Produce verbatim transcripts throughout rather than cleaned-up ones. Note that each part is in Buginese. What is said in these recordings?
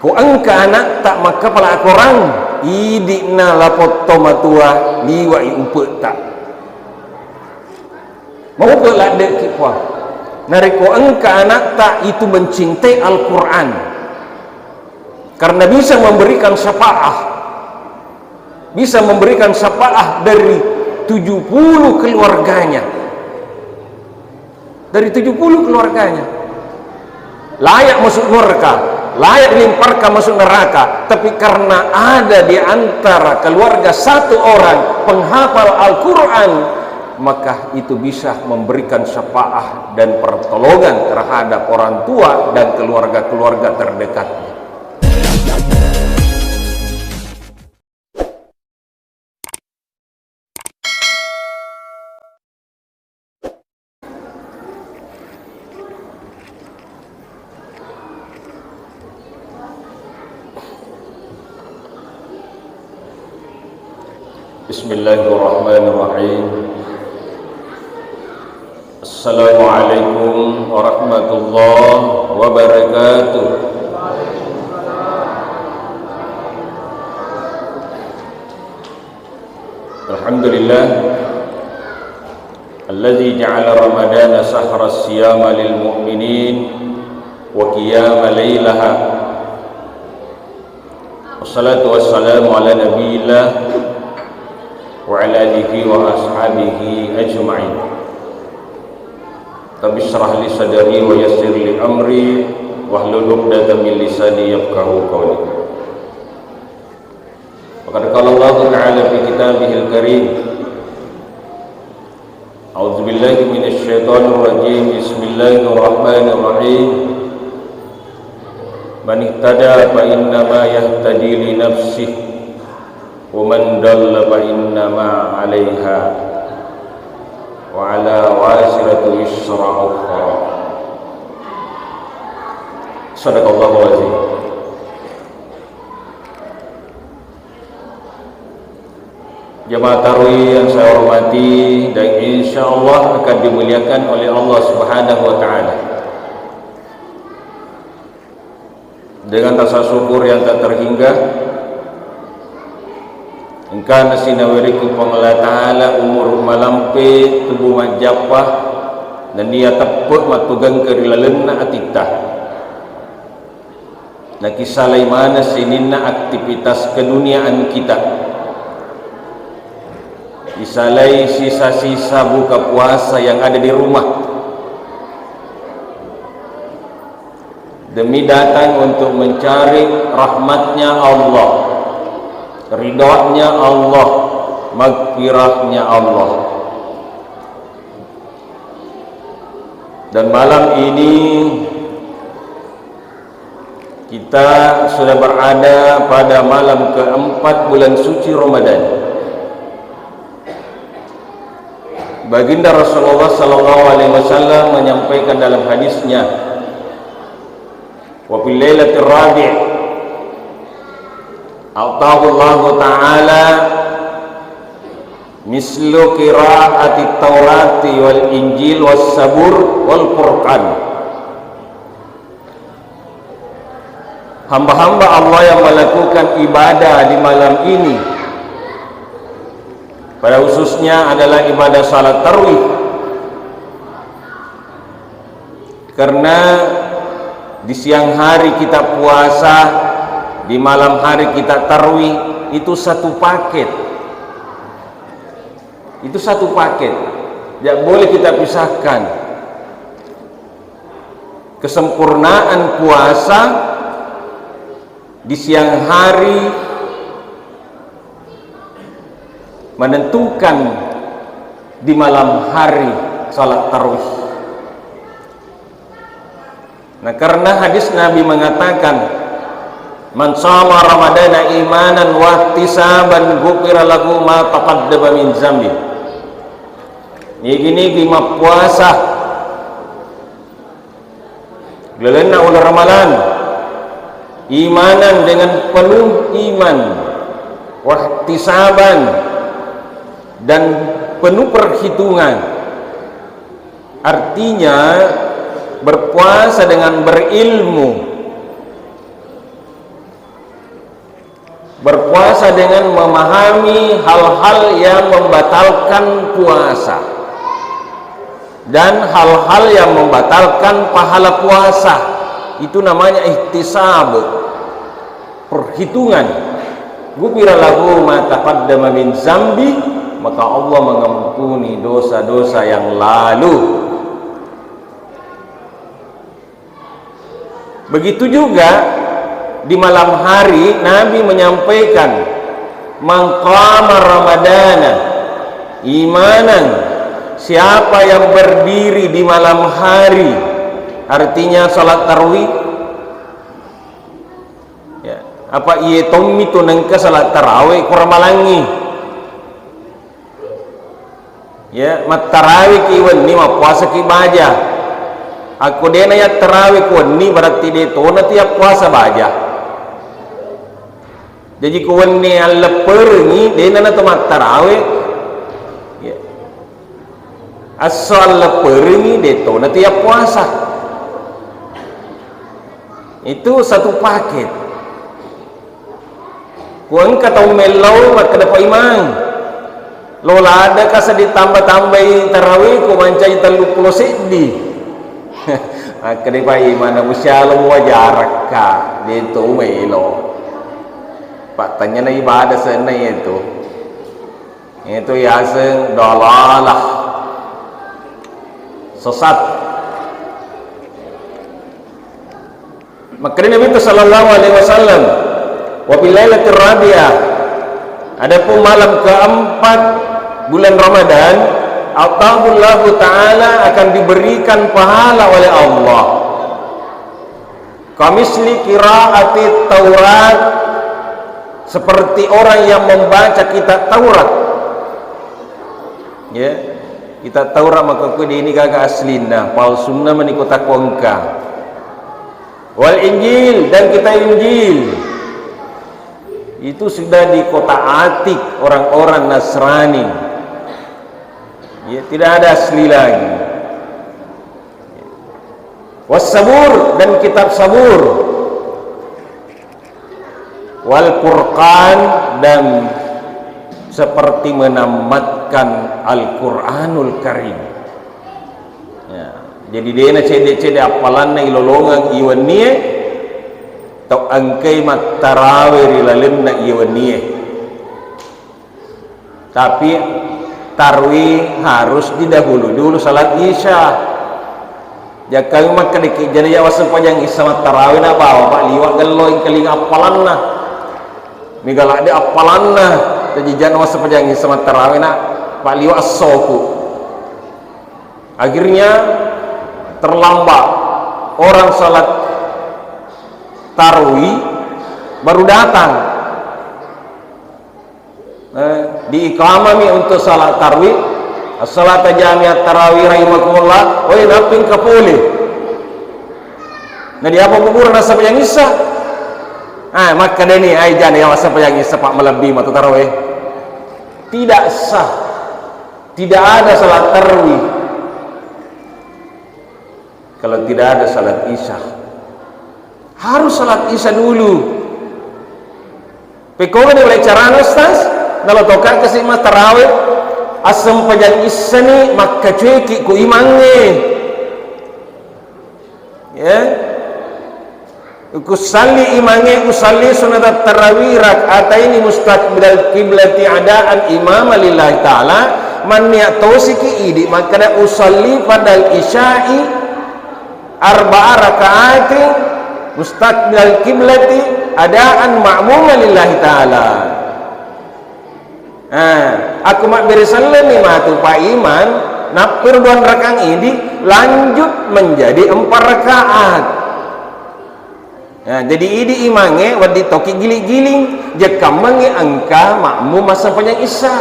Ko engka ana'ta makkapala akorang, idi'na lapong to matua liwa'i upe'ta. Maupe' ladde'ki, Puang. Narekko engka ana'ta itu mencintai Al-Quran, karena bisa memberikan syafaah, bisa memberikan syafaah dari tujuh puluh keluarganya. Dari tujuh puluh keluarganya. Layak masuk neraka, layak dilemparkan masuk neraka, tapi karena ada di antara keluarga satu orang penghafal Al-Quran, maka itu bisa memberikan syafaah dan pertolongan terhadap orang tua dan keluarga-keluarga terdekatnya. Bismillahirrahmanirrahim. Assalamualaikum warahmatullahi wabarakatuh. Alhamdulillah, allazi ja'ala Ramadana sahra siyama lil mu'minin wa qiyama lailaha. Wassalatu wassalamu ala nabiyillah wa ala alihi wa ashabihi ajma'in. Rabbi shrah li sadri wa yassir li amri wahlul 'uqdatam min lisani yafqahu qawli. Faqad qala Allahu ta'ala fi kitabihil karim, A'udzu billahi minasy syaithanir rajim. Bismillahirrahmanirrahim. Man ihtada fa innama yahtadi li nafsih, wa man dhalla fa innama 'alaiha, wa ala wazirati wizra ukhra. Sadaqallahul azim. Jamaah tarawih yang saya hormati dan insya Allah akan dimuliakan oleh Allah Subhanahu wa Ta'ala. Dengan rasa syukur yang tak terhingga, engkana sinawerikku Puang Allah Ta'ala umur malampe, tubuh majjappa, nennia teppe' mattugengke ri lalenna atitta. Nakisalai maneng sininna aktivitas keduniaan kita. Isalai sisa-sisa buka puasa yang ada di rumah. Demi datang untuk mencari rahmatnya Allah, ridhonya Allah, magfirahnya Allah. Dan malam ini kita sudah berada pada malam keempat bulan suci Ramadan. Baginda Rasulullah sallallahu alaihi wasallam menyampaikan dalam hadisnya, wa fil lailatir rabi' a'tahu Allahu ta'ala mislu qira'ati Taurati wal Injil was Sabur wal Furqan. Hamba-hamba Allah yang melakukan ibadah di malam ini, pada khususnya adalah ibadah salat tarawih, karena di siang hari kita puasa, di malam hari kita tarawih, itu satu paket. Itu satu paket. Tidak boleh kita pisahkan. Kesempurnaan puasa di siang hari menentukan di malam hari salat tarawih. Nah, karena hadis Nabi mengatakan, "Man shama Ramadana imanan wahtisaban ghufira lahu ma taqaddama min zambi." Nigi-nigi mappuasa lalenna uleng Ramadan, imanan, dengan penuh iman, wahtisaban, dan penuh perhitungan. Artinya, berpuasa dengan berilmu, Berpuasa dengan memahami hal-hal yang membatalkan puasa dan hal-hal yang membatalkan pahala puasa. Itu namanya ihtisab, perhitungan. Ghufira lahu ma taqaddama min zambi, maka Allah mengampuni dosa-dosa yang lalu. Begitu juga di malam hari, Nabi menyampaikan, "Man qama Ramadana imanan," siapa yang berdiri di malam hari, artinya salat tarawih, ya, apa iye tommi tu nengka salat tarawih kurang malangi. Ya, mattarawiki wenni, mappuasaki baja. Akko dena yattarawiki wenni, berarti de tona tu yappuasa baja. Jaji ko wenni allepperengi, dena na to mattarawe. Ya. Asso allepperengi, de tona tu yappuasa. Itu satu paket. Ku engka tau mellau makkeda, "Pak Imang, lo ladaka seddi tamba-tambai tarawih ko mancaji telluppulo seddi." Makkeda Pak Imang, "Na musialo muwajarakka, de to melo." Pattanyana ibadah senna itu. Itu yaseng dalalah. Sesat. Makkeda Nabi sallallahu alaihi wasallam, "Wa fil lailatir rabi'ah," adapun malam keempat bulan Ramadan, "atahullahu ta'ala," akan diberikan pahala oleh Allah. "Kamisli qiraatit Taurat," seperti orang yang membaca kitab Taurat. Ya, kitab Taurat maka kue ini gaga aslinna, palsunna mani kota kuengka. Wal Injil, dan kitab Injil. Itu sudah di kota atik orang-orang Nasrani. Ya, tidak ada asli lagi. Was Sabur, dan kitab Sabur. Wal Furqan, dan seperti menamatkan Al-Quranul Karim. Ya, jadi dena cede-cede appalanna ilolongeng iwennie, tau engkai mattarawe ri lalenna iwennie. Tapi tarwi harus didahului dulu salat Isya. Jakka makkeda ki jana ya wasempajang Isya mattarawe na bawa Pak liwa gello engkalinga appalanna. Mega ladde appalanna, jaji jana wasempajang Isya mattarawe na Pak liwa essoku. Akhirnya terlambat orang salat tarwi baru datang. Eh, diikamami untuk salat tarwi. As-salata jami'at tarawih rahimakumullah. Oi, napping kapole. Nah, di apa kuburan asal yang Isya? Ah, maka deni ai jana yang asal yang Isya Pak melebih matu tarawih. Tidak sah. Tidak ada salat tarwi kalau tidak ada salat Isya. Harus salat Isya dulu. Pekkoga ni oleh carana, Ustaz? Nalo toka kasi ma tarawih, assempajang Isya ni makkacueki ku imangnge. Ya. Kusalli imangnge, usalli sunnatat tarawih rak'ataini mustaqbilal qiblati adaan imama lillahi ta'ala, mannia tosiki idi makkada usalli fardal isya'i arba'a raka'ati mustaqbilal qiblati adaan ma'muma lillahi ta'ala. Ah, akko mabbere sellenni matu Pak Imam, nappero dua rakang idi, lanjut menjadi empat rakaat. Nah, jadi idi imangnge wedding toki giling-giling, jekkammengngi engka makmum massempajang Isya.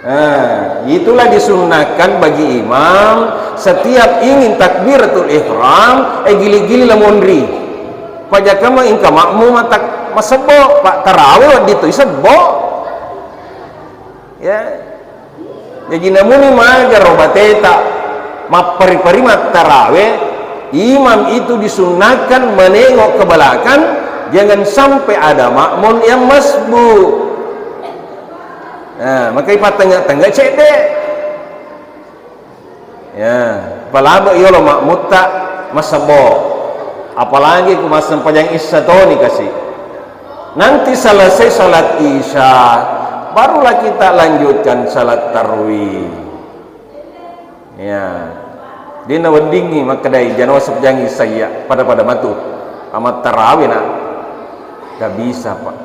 Nah, itulah disunnahkan bagi imam setiap ingin takbiratul ihram, eh, giling-giling lamonri. Pajakkameng engka makmum matak-, masebbo, Pak, tarawih wedding to isebbo. Ya. Jaji namuni maga ro bateta mappari-pari mattarawe, imam itu disunnahkan menengok ke belakang, Jangan sampai ada makmum yang masbuk. Nah, maka ipattengnga-tengnga cedde. Ya, palabe yolo makmutta masebo. Apalagi ku massempajang isya toni kasi. Nanti selesai salat isya, barulah kita lanjutkan salat tarwih. Ya. Dena weddingngi makkedai jano sempajang isya iya, pada-pada matu. Amat tarawih nak. Gak bisa, Pak.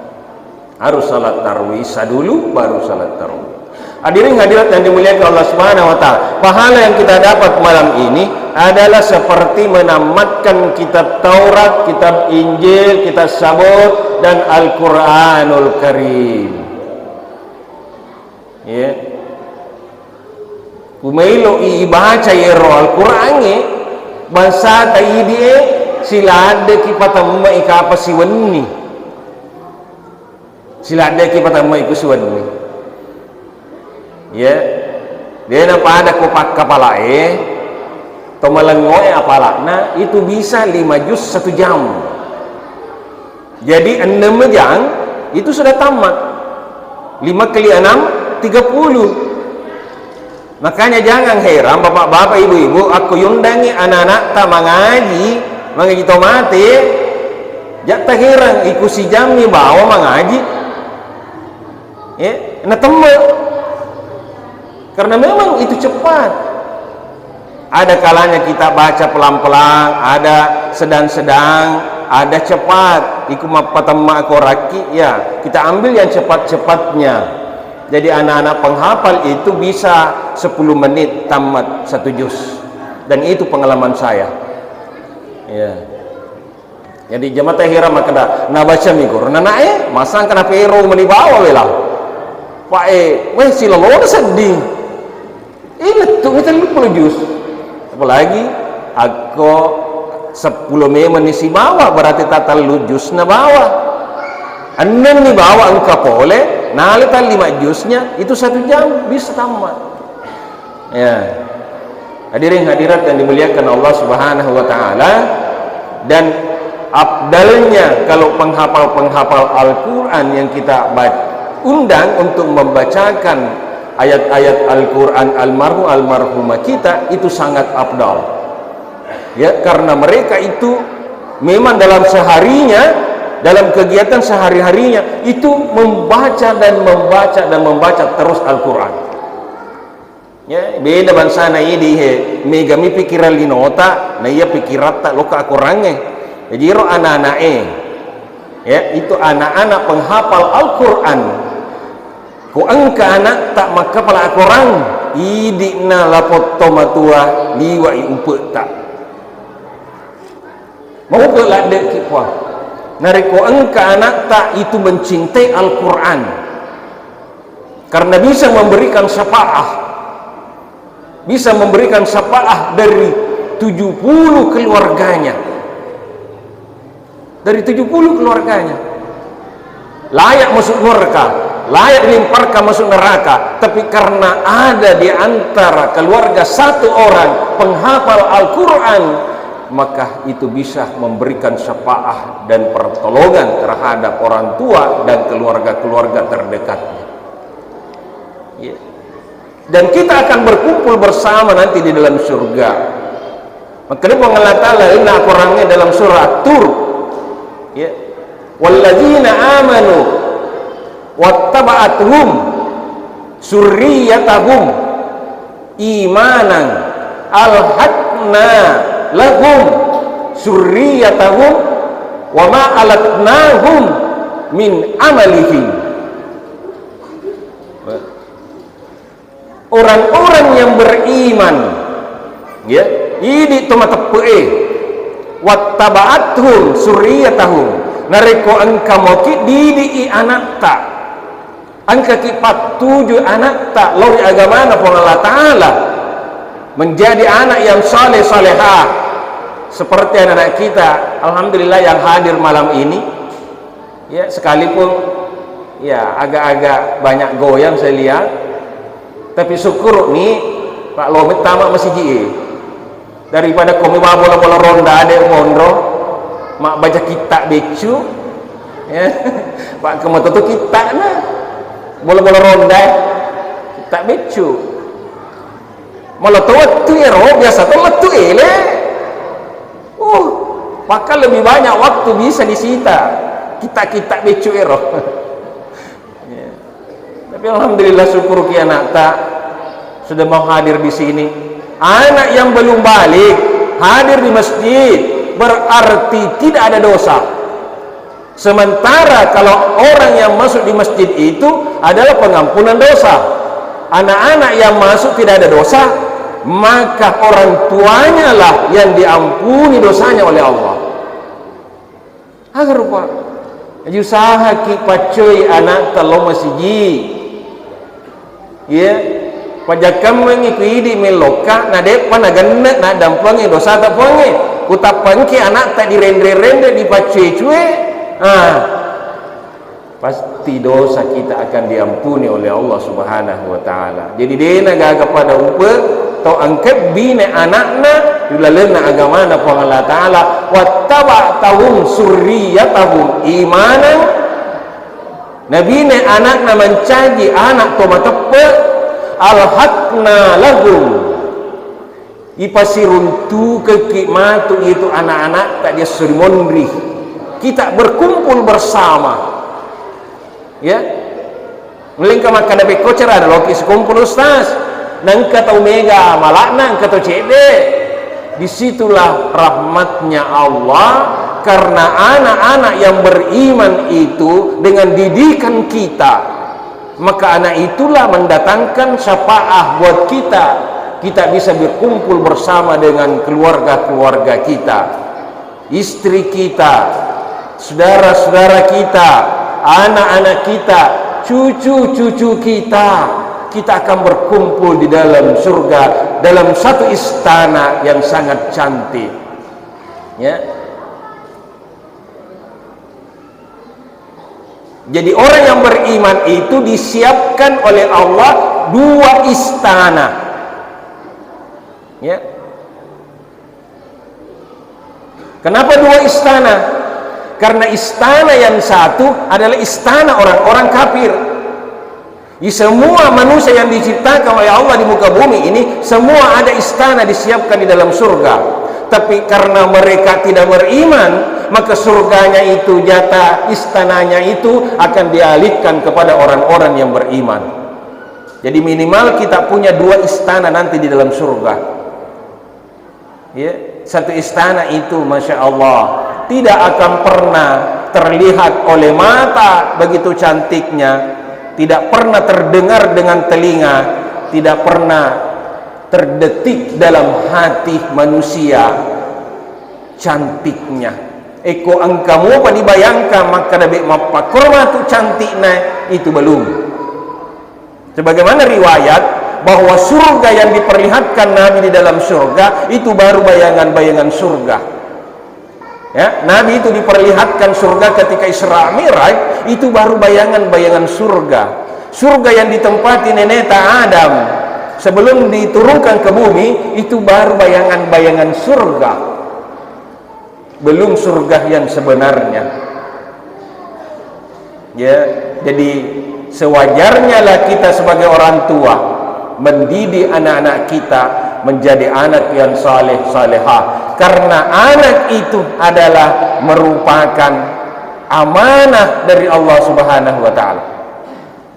Harus salat tarwih isya dulu, baru salat tarwih. Hadirin hadirat yang dimuliakan Allah Subhanahu wa Ta'ala, pahala yang kita dapat malam ini adalah seperti menamatkan kitab Taurat, kitab Injil, kitab Zabur, dan Al-Quranul Karim. Ya. Kumaelo i ibaca iyaro Al-Qurangnge, bangsata idi'e, siladdeki patemme'i kapa siwenni. Siladdeki patemme'i ku siwenni. Ya. Dena pada ko pakkapalae, to malengngoe apala'na, itu bisa lima juz satu jam. Jadi enam jam itu sudah tamat. Lima kali enam, tiga puluh. Makanya jangan heran bapak-bapak, ibu-ibu, akko yundangi anak-anakta mangaji, mangaji to mate, jatta heran, iku sijammi bawa mangaji. Ya, natemme. Karena memang itu cepat. Ada kalanya kita baca pelan-pelan, ada sedang-sedang, ada cepat. Iku mappatemma akorakki, ya, kita ambil yang cepat-cepatnya. Jadi anak-anak penghafal itu bisa sepuluh menit tamat satu juz. Dan itu pengalaman saya. Ya. Jadi jamaah hira makkeda, nabaca mi guru nanae, masang kena pero meni bawa wela. Pak e, weh, silolona seddi. Eh, lettu mi tellu puluh juz. Apalagi akko seppulo memang ni sibawa, berarti ta tellu juz na bawa. Ennem ni bawa engka pole, nale ta lima juznya, itu satu jam bisa tamat. Ya. Hadirin hadirat yang dimuliakan Allah Subhanahu wa Ta'ala, dan afdalnya kalau penghafal-penghafal Al-Quran yang kita ba-, undang untuk membacakan ayat-ayat Al-Quran almarhum almarhumah kita, itu sangat afdal. Ya, karena mereka itu memang dalam seharinya, dalam kegiatan sehari-harinya itu membaca dan membaca dan membaca terus Al-Quran. Ya, beda bangsana idi he, megami pikiran linota, na iya pikiratta loka akorangnge. Jadi ro anak-anak e, ya, itu anak-anak penghafal Al-Quran. Ko engka anakta makkapala akorang, idi'na lapotto matua liwa'i upe'ta. Maupe ladde'ki, Puang. Narekko engka anakta itu mencintai Al-Quran, karena bisa memberikan syafaah, bisa memberikan syafaah dari tujuh puluh keluarganya. Dari tujuh puluh keluarganya. Layak masuk neraka, layak dilemparkan masuk neraka, tapi karena ada di antara keluarga satu orang penghafal Al-Quran, maka itu bisa memberikan syafaah dan pertolongan terhadap orang tua dan keluarga-keluarga terdekatnya. Ya. Dan kita akan berkumpul bersama nanti di dalam surga. Makanya Puang Allah Ta'ala, inna akorangnya dalam surah At-Tur. Ya. Walladzina amanu wattaba'athum surriyatahum imanan alhaqna lahum surriyatahum wa ma alatnahum min amalihim. Orang-orang yang beriman, ya, idi to mateppe'e, wattaba'athum surriyatahum, narekko engka moki didi'i anakta, engkaki pattuju anakta lao ri agamana Puang Allah Ta'ala, menjadi anak yang saleh salehah, seperti anak-anak kita, alhamdulillah, yang hadir malam ini. Ya, sekalipun, ya, agak-agak banyak goyang saya lihat, tapi syukur ni, Pak, lo mettama masiji e. Daripada komi bawa bola-bola ronda de monro, mak baca kitta beccu, Ya, Pak, kemato tu kitta'na. Bola-bola ronda, kitta' beccu. Malah to wettu ero, biasa to lettu ele. Uh, maka lebih banyak waktu bisa disita kitta'-kitta' beccu ero. Ya. Tapi alhamdulillah, syukur ki anakta sudah mau hadir di sini. Anak yang belum balik hadir di masjid berarti tidak ada dosa. Sementara kalau orang yang masuk di masjid itu adalah pengampunan dosa. Anak-anak yang masuk tidak ada dosa, maka orang tuanyalah yang diampuni dosanya oleh Allah. Aga rupa. Jadi usahaki paccoi anakta lao masigi. Iya. Pajakkammengngi ku idi mellokka, na de'pa nagenne' naddampengngi dosata Puangnge. Kutappangki anakta direnre-renre, dipaccue-cue. Ah. Pasti dosa kita akan diampuni oleh Allah Subhanahu wa Ta'ala. Jadi, de'na gaga pada upe tau engka bine anakna ri lalenna agamana Puang Allah Ta'ala, wattaba'tahum surriyatahum imanan, nabine anakna mancaji anak to mateppe, alhaqna lahum, ipasiruntukekki matu itu anak-anakta di esso ri monri. Kita berkumpul bersama. Ya. Melengka makkada bekko cara ada loki sekumpul ustaz. Nangka tau mega malakna, engka tau cedde. Disitulah rahmatnya Allah karena anak-anak yang beriman itu dengan didikan kita. Maka anak itulah mendatangkan syafaat buat kita. Kita bisa berkumpul bersama dengan keluarga-keluarga kita, istri kita, saudara-saudara kita, anak-anak kita, cucu-cucu kita. Kita akan berkumpul di dalam surga, dalam satu istana yang sangat cantik. Ya. Jadi, orang yang beriman itu disiapkan oleh Allah dua istana. Ya. Kenapa dua istana? Karena istana yang satu adalah istana orang-orang kafir. Di semua manusia yang diciptakan oleh Allah di muka bumi ini, semua ada istana disiapkan di dalam surga. Tapi karena mereka tidak beriman, maka surganya itu, jatah istananya itu akan dialihkan kepada orang-orang yang beriman. Jadi, minimal kita punya dua istana nanti di dalam surga. Ya, satu istana itu, Masya Allah, tidak akan pernah terlihat oleh mata begitu cantiknya, tidak pernah terdengar dengan telinga, tidak pernah terdetik dalam hati manusia cantiknya. Eko engka mupa dibayangkan makkada be mappakkoro matu cantikna, itu belum. Sebagaimana riwayat bahwa surga yang diperlihatkan Nabi di dalam surga itu baru bayangan-bayangan surga. Ya, Nabi itu diperlihatkan surga ketika Isra Mi'raj, itu baru bayangan-bayangan surga. Surga yang ditempati neneta Adam sebelum diturunkan ke bumi, itu baru bayangan-bayangan surga. Belum surga yang sebenarnya. Ya, jadi sewajarnyalah kita sebagai orang tua mendidik anak-anak kita menjadi anak yang saleh salehah, karena anak itu adalah merupakan amanah dari Allah Subhanahu wa Ta'ala.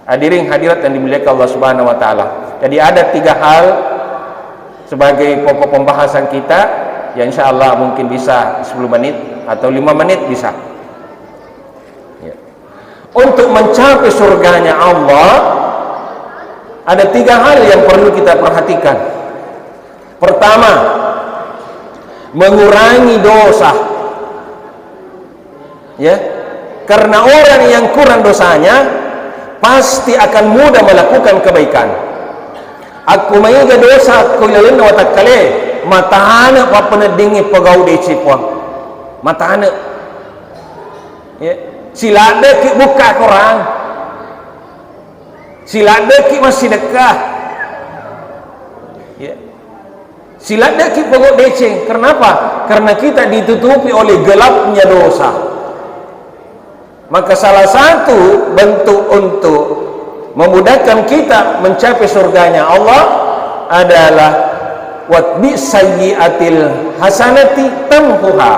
Hadirin hadirat yang dimuliakan Allah Subhanahu wa Ta'ala. Jadi, ada tiga hal sebagai pokok pembahasan kita, ya, insya Allah mungkin bisa sepuluh menit atau lima menit bisa. Ya. Untuk mencapai surganya Allah, ada tiga hal yang perlu kita perhatikan. Pertama, mengurangi dosa. Ya. Karena orang yang kurang dosanya pasti akan mudah melakukan kebaikan. Akko maega dosa ko ilalenna watakkale, matane pappeneddingngi pegau deceng Puang. Matane. Ya. Siladdeki bukka Quran. Siladdeki massidekka. Ya. Siladdeki pogau deceng. Kenapa? Karena kita ditutupi oleh gelapnya dosa. Maka salah satu bentuk untuk memudahkan kita mencapai surganya Allah adalah watbi sayyiatil hasanati tamhuha.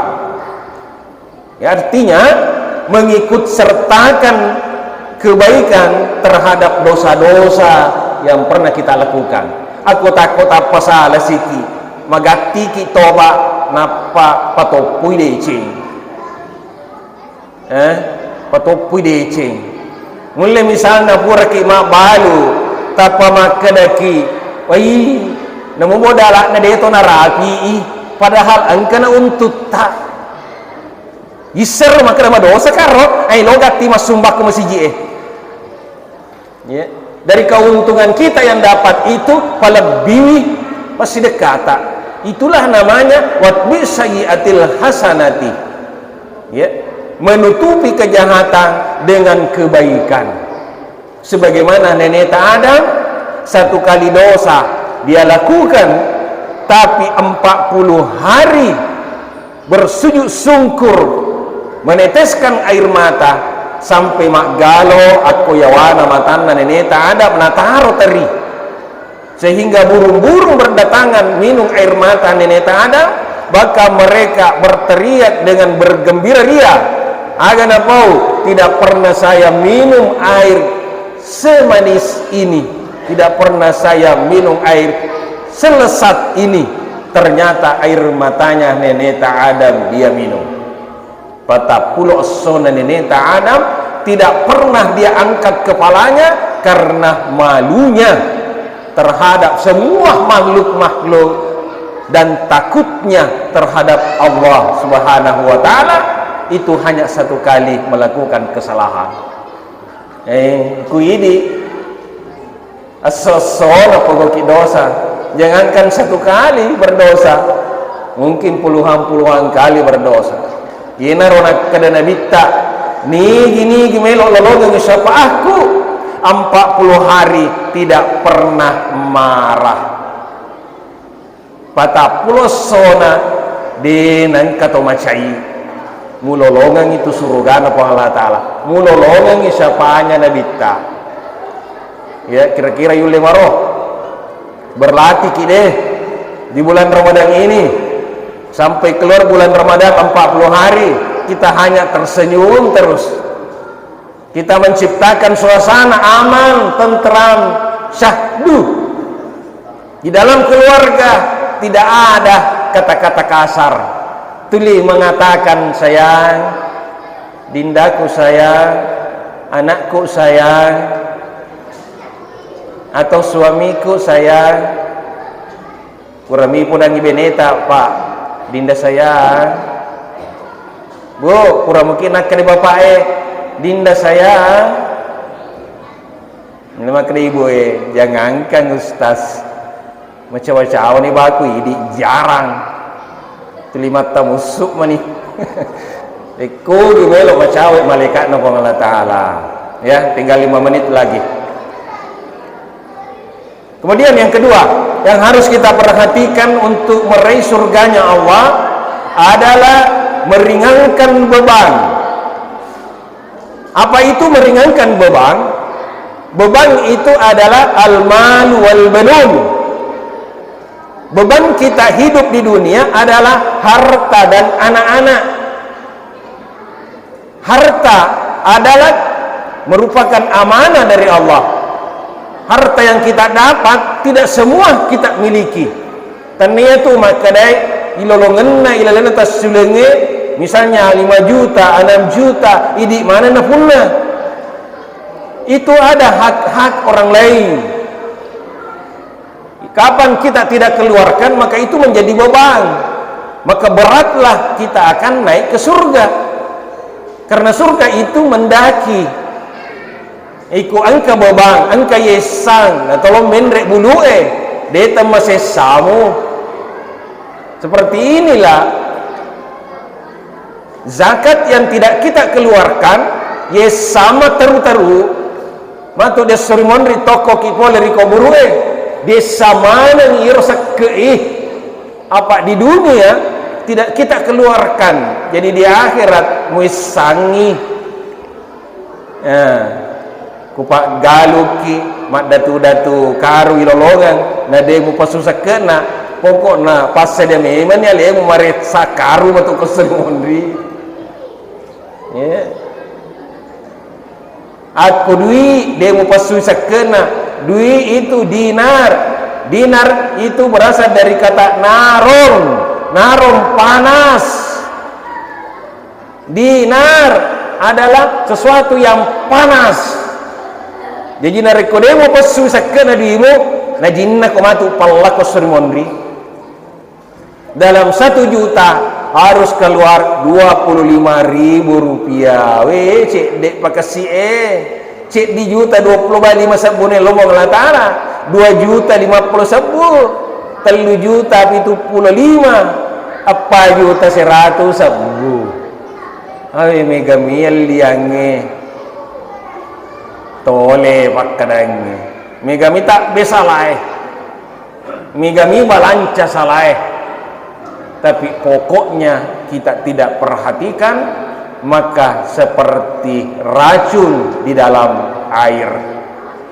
Ya, artinya mengikut sertakan kebaikan terhadap dosa-dosa yang pernah kita lakukan. Aku takut apa salah siki, magatti ki toba, nappa patoppui deceng. Eh, patoppui deceng. Mulle misalna puraki mabbalu, tappa makkedaki, "Wai, namubo dala'na deto narapi'i," padahal engkana untutta. Isser makkeda madosa karo, ai logatti massumbakku masiji e. Ya. Dari keuntungan kita yang dapat itu, palebbiwi passidekkata. Itulah namanya watbi sayyiatil hasanati. Ya. Menutupi kejahatan dengan kebaikan. Sebagaimana neneta Adam, satu kali dosa dia lakukan, tapi empat puluh hari bersujud sungkur, meneteskan air mata, sampai maggalo akko yawana matanna neneta Adam nataro teri. Sehingga burung-burung berdatangan minum air mata neneta Adam, bahkan mereka berteriak dengan bergembira ria. Aga napau, tidak pernah saya minum air semanis ini, tidak pernah saya minum air selesat ini. Ternyata air matanya neneta Adam dia minum. Patappulo essona neneta Adam, tidak pernah dia angkat kepalanya karena malunya terhadap semua makhluk-makhluk dan takutnya terhadap Allah Subhanahu wa Ta'ala. Itu hanya satu kali melakukan kesalahan. Eh, kuidi esso-essona pogoki dosa. Jangankan satu kali berdosa, mungkin puluhan-puluhan kali berdosa. Iyanaro nakkeda Nabitta, "Nigi-nigi melo lolongengi syafaatku, empat puluh hari tidak pernah marah." Patappulo essona de nengka to macai. Mulolongengi tu surugana Puang Allah Ta'ala. Mulolongengi syafaatnya Nabitta. Ya, kira-kira yulle maro. Berlatih ki deh di bulan Ramadan ini. Sampai keluar bulan Ramadan empat puluh hari, kita hanya tersenyum terus. Kita menciptakan suasana aman, tentram, syahdu. Di dalam keluarga tidak ada kata-kata kasar. Tuli mengatakan, "Sayang, dindaku sayang, anakku sayang, atau suamiku sayang." Purami pudangi beneta, Pak. Dinda sayang. Bu, pura muki nakkeda bapak e, Dinda sayang. Ini makkeda ibu e, jangankan Ustaz. Macawa-cawa ni baku idi jarang. Tuli matta mussuk mani. Ekko gi melo macawa malaikatna Puang Allah Ta'ala. Ya, tinggal lima menit lagi. Kemudian yang kedua, yang harus kita perhatikan untuk meraih surganya Allah adalah meringankan beban. Apa itu meringankan beban? Beban itu adalah al-mal wal banun. Beban kita hidup di dunia adalah harta dan anak-anak. Harta adalah merupakan amanah dari Allah. Harta yang kita dapat tidak semua kita miliki. Tennia tu makkedai ilolongenna, ilalenna tassulengnge, misalnya lima juta, enam juta, idi mana napunna. Itu ada hak-hak orang lain. Kapan kita tidak keluarkan, maka itu menjadi beban. Maka beratlah kita akan naik ke surga. Karena surga itu mendaki. Iko engka beban, engka yessang, natolong menre bulu e, de temmasessamu. Seperti inilah zakat yang tidak kita keluarkan, yessama teru-teru, Matu dessori monri tokkoki pole ri kuburu'e, dessa maneng iyaro sekke'i. Apa di dunia tidak kita keluarkan, jadi di akhirat muissangi. Eh, kupaggalukki maddatu-datu karu ilolongeng, na de mupassu sekke'na, pokokna passede memang ni alemu maressa karu matu ko seri monri. Ya. Akko dui, de mupassui sekke'na. Dui itu dinar. Dinar itu berasal dari kata narong. Narong panas. Dinar adalah sesuatu yang panas. Jadi narekko de mupassui sekke'na duimu, najinna ko matu pallako seri monri. Dalam satu juta harus keluar dua puluh lima ribu rupiah. We, cedde pakessi e. Ceddi juta dua puluh ba lima sebbune lomong Allah Ta'ala. Dua juta lima puluh sebbu. Tellu juta pitu puluh lima. Eppa juta seratu sebbu. Awe, mega miel liangnge. Tole pakkadangnge. Mega mita besalae. Mega mi balanca salae, tapi pokoknya kita tidak perhatikan, maka seperti racun di dalam air.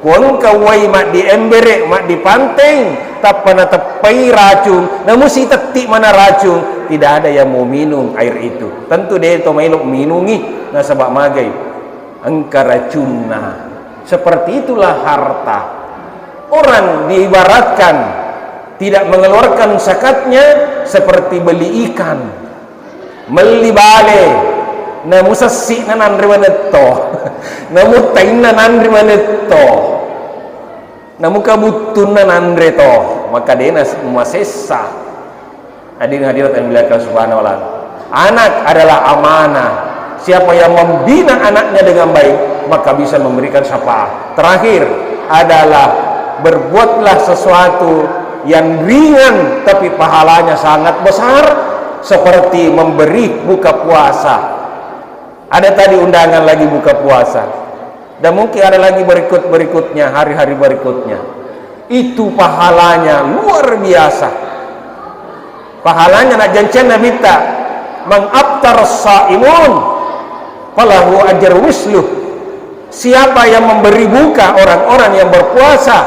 Kuengka uwai maddi embere, maddi panteng, tappa nateppai racun, namu sitetti mana racun, tidak ada yang mau minum air itu. Tentu de to maelo minungi, nasaba magai. Engka racunna. Seperti itulah harta. Orang diibaratkan tidak mengeluarkan zakatnya seperti beli ikan. Melli bale, namu sessi nanre manetto. Namu tainna nanre manetto. Namu kabuttunna nanre to, maka dena masessa. Hadirin hadirat yang dimuliakan Subhanahu wa Ta'ala. Anak adalah amanah. Siapa yang membina anaknya dengan baik, maka bisa memberikan syafaat. Terakhir adalah berbuatlah sesuatu yang ringan tapi pahalanya sangat besar, seperti memberi buka puasa. Ada tadi undangan lagi buka puasa. Dan mungkin ada lagi berikut-berikutnya, hari-hari berikutnya. Itu pahalanya luar biasa. Pahalanya nak jancian Nabitta, "Man aftar saimun falahu ajru misluh." Siapa yang memberi buka orang-orang yang berpuasa,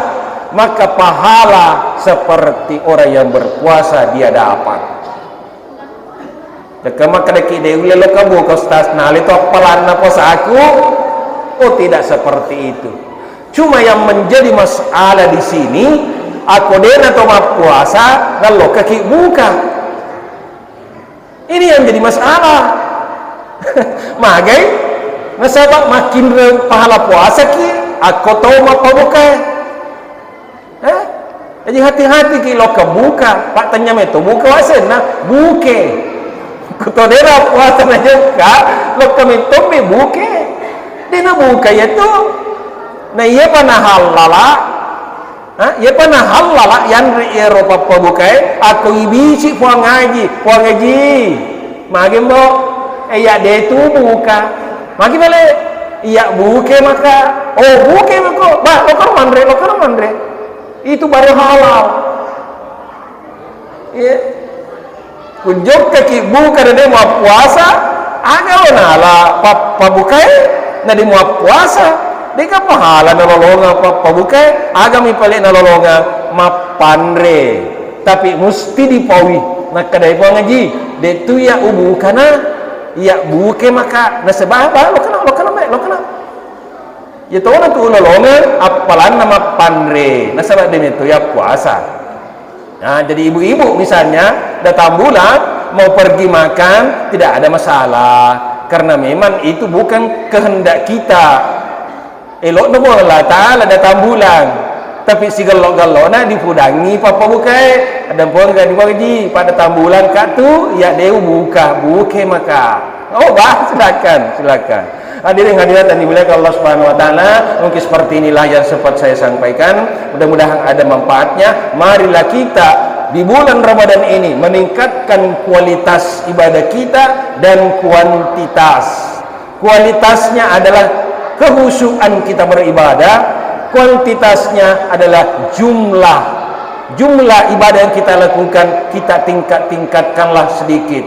maka pahala seperti orang yang berpuasa dia dapat. Teka makkedaki de ulle lokka buka, Ustaz, nale to appalanna puasaku. Oh, tidak seperti itu. Cuma yang menjadi masalah di sini, ako dena to mappuasa, nallokkaki buka. Ini yang jadi masalah. Magai? Nasaba makin pahala puasaki, ako to mappabukae. Eh? Jadi hati-hati ki lokka buka, pattennya metto buka wasenna, buke. Kuto dera puasa na jokka, lokka metto me buke. Dena buka ya tu. Na iya pa na halala. Ha? Iya pa na halala yanre iyaro pappabukae, ako ibisi Puang Haji, Puang Haji. Magi mbo? Eh, iya de tu buka. Magi bale? Iya buke maka. Oh, buke mako. Bah, lokka manre, lokka manre. Itu baru halal. Iya. Kunjokkaki buka na de muappuasa, aga lo nala pappabukae na de muappuasa. Deka pahala nalolonga pappabukae, aga mi pale nalolonga mappanre. Tapi musti dipaui. Nakkadai Puang Haji, de tu iya ubukana, iya buke maka nasaba, ba, lokka na, lokka na, lokka na. Iya tona tu ulolongeng appalanna mappanre, nasaba de metto iya puasa. Nah, jadi ibu-ibu misalnya datang bulan mau pergi makan, tidak ada masalah. Karena memang itu bukan kehendak kita. Elokna Puang Allah Ta'ala datang bulan. Tapi sigello-gellona dipudangi pappabukae. Ada Puang gak dibaji, pada datang bulan kak tu, ya deu buka, buke maka. Oh, bah, silakan, silakan. Hadirin hadirat yang dimuliakan Allah Subhanahu wa Ta'ala, mungkin seperti inilah yang sempat saya sampaikan. Mudah-mudahan ada manfaatnya. Marilah kita di bulan Ramadan ini meningkatkan kualitas ibadah kita dan kuantitas. Kualitasnya adalah kehusuan kita beribadah, kuantitasnya adalah jumlah. Jumlah ibadah yang kita lakukan, kita tingkat-tingkatkanlah sedikit.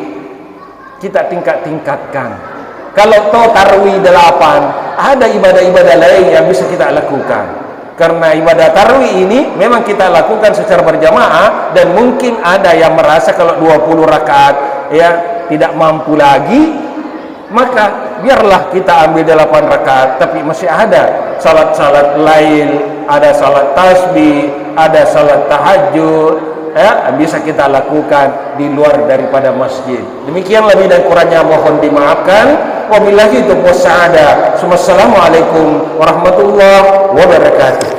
Kita tingkat-tingkatkan. Kalau to tarwi delapan, Ada ibadah-ibadah lain yang bisa kita lakukan. Karena ibadah tarwih ini memang kita lakukan secara berjamaah, dan mungkin ada yang merasa kalau dua puluh rakaat, ya, tidak mampu lagi, maka biarlah kita ambil delapan rakaat, tapi masih ada salat-salat lail, ada salat tasbih, ada salat tahajud, ya, bisa kita lakukan di luar daripada masjid. Demikian, lebih dan kurangnya mohon dimaafkan. Wabillahi taufiq wassaada. Assalamualaikum warahmatullahi wabarakatuh.